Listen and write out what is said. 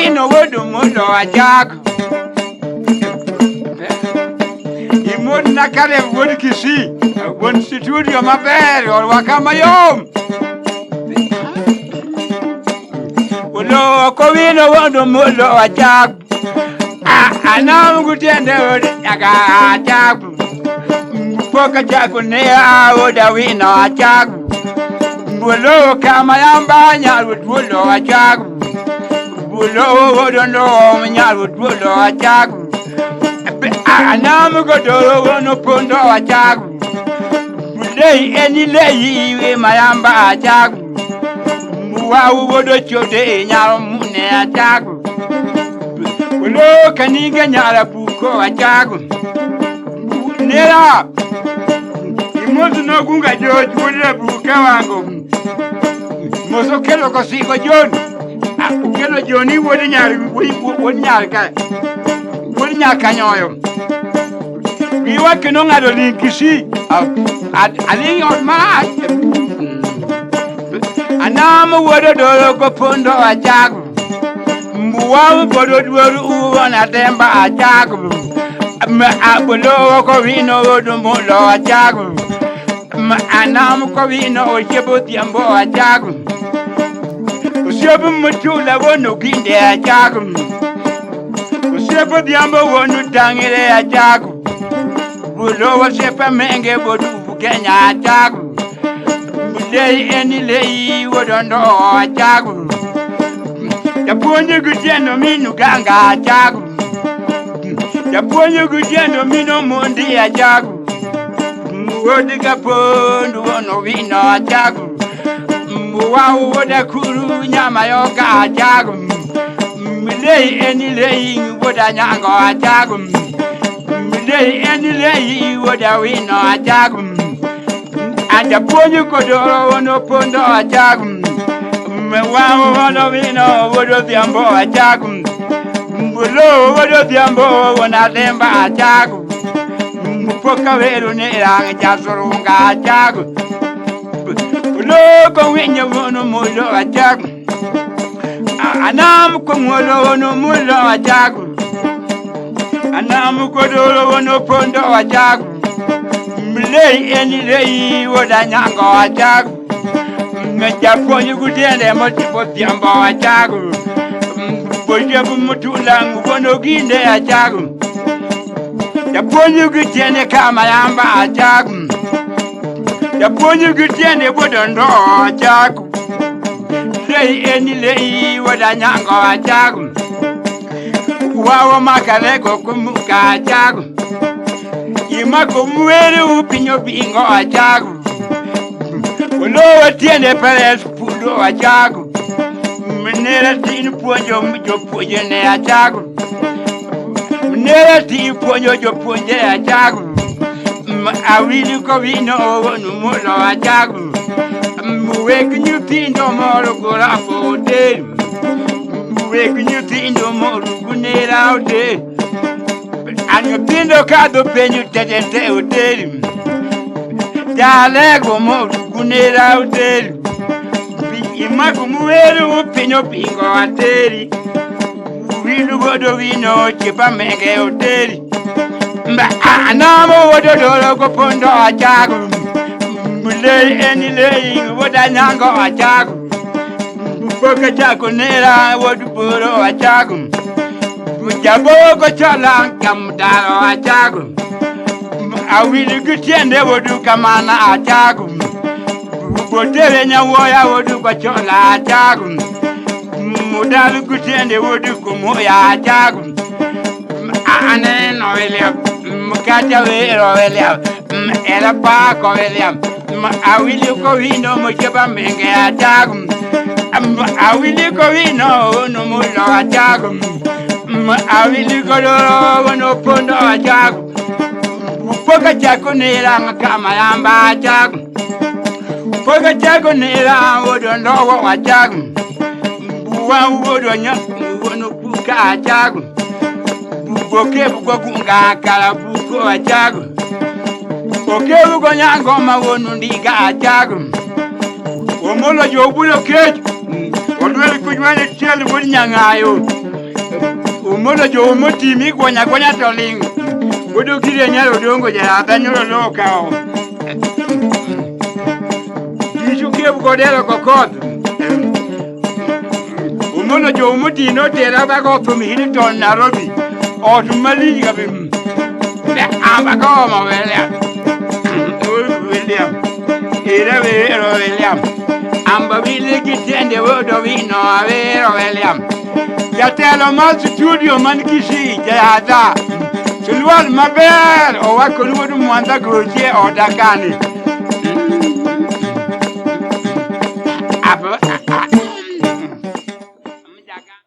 kowino wodo mulo achak. Imod na kare wuod Kisii, wuon studio maber, orwaka mayom. Ulo kowino wodo mulo achak. Anam gutiende wodo nyaka achak. Poka chako ne aoda wino achak. Bulo kama yamba nyalo duolo achak. Bulo wodo no nyalo duolo achak. Anam godoro wono pondo achak. Bulei eni lei iwe mayamba achak. Mbuwa wodo chote nyalo mune achak. Bulo kaniga nyala buko achak. Nera Imozu nogunga George wuodra buka wango. Moso kelo kosigo John. Okelo John wuod nyar wuod nyar ka. Wuod nyar kanyoyo. Giwa kendo ng'ado ling Kisii. Aling ot marach. Anam wuod Odolo kopondo achak. Mbuwa bodo duoru uwona temba achak. Abolo kowino wodo mulo achak. Anam kowino ochiebo dhiambo achak. Osiepo mutula wono ginde achak. Osiepo dhiambo wono tang'ire achak. Bulo osiepa menge bodu Kenya achak. Lei eni lei wodondo achak. Japuonj gutieno minu ganga achak. Japuonj gutieno mino mondi achak. Wuod gapondo wono wino achak. Mbuwa wuoda kuru nyama yoka achak. Lei eni lei wuoda nyango achak. Lei eni lei wuoda wino achak. Ajapuonj kodoro wono pondo achak. Mwa wono wino wuodo dhiambo achak. Mbulo wuodo dhiambo wona demba achak. Mpoka weru ne rang jasurunga achak. Bulo ko winyo wono mulo achak. Anam ko ngolo wono mulo achak. Anam kodoro wono pondo achak. Mlei eni lei woda nyango achak. Mejapuonj gutiende motipo dhiambo achak. Bojebu mutula wono ginde achak. Japuonj gutiende kama yamba achak. Japuonj gutiende bodondo achak. Lei eni lei woda nyango achak. Wawo makalego kumuka achak. Imako mwere upinyo bingo achak. Olowo tiende peres pudo achak. Mnera tin puonjo jopuonje ne achak. Mnera tin puonjo jopuonje achak. Awili kowino wonu mulo achak. Weg nyithindo moro gorafo oter. Weg nyithindo moro gunera oter. Anyithindo kadho penjo tetete oter. Jalego moro gunera oter. Imako muweru pinyo pingo ateri. Wilu godo wino chipa menge oteri. Anamo wodo dolo kopondo achak. Mulei eni lei woda nyango achak. Poka chako nera wodu boro achak. Jaboko chola kamdaro achak. Awili gutiende wodu kamana achak. Botere nyawoya wodu kochola achak. Mudalu gutiende wodu kumoya achak. Aneno William, Mkata wero William, Era pako William, Awili kowino mocheba menge achak. Awili kowino no mulo achak. Awili kodoro no pondo achak. Poka chako nera kama yamba achak. Poka chako nera wodo ndowo achak. Buwa wodo nya wono puka achak. Bugoke bugogunga kala buko achak. Oke bugo nyango ma wonu ndiga achak. Omolo jobulo kech. Odwel kujwane tiel wuod nyangayo. Umono jo motimi gwanya gwanya to ling. Godo kire nyalo dongo jara nyoro lo kao. Gichu kebu kodero kokoth. Umono jo moti no tera ba go from Hilton Nairobi. Ot malich kabi. Amba go mo William. William. Ira wero William. Amba wile gitende wodo wino awero William. Jatelo mar studio man Kisii jayadha. Sulwal maber owako ni wuod Mwanza gochie oda kani.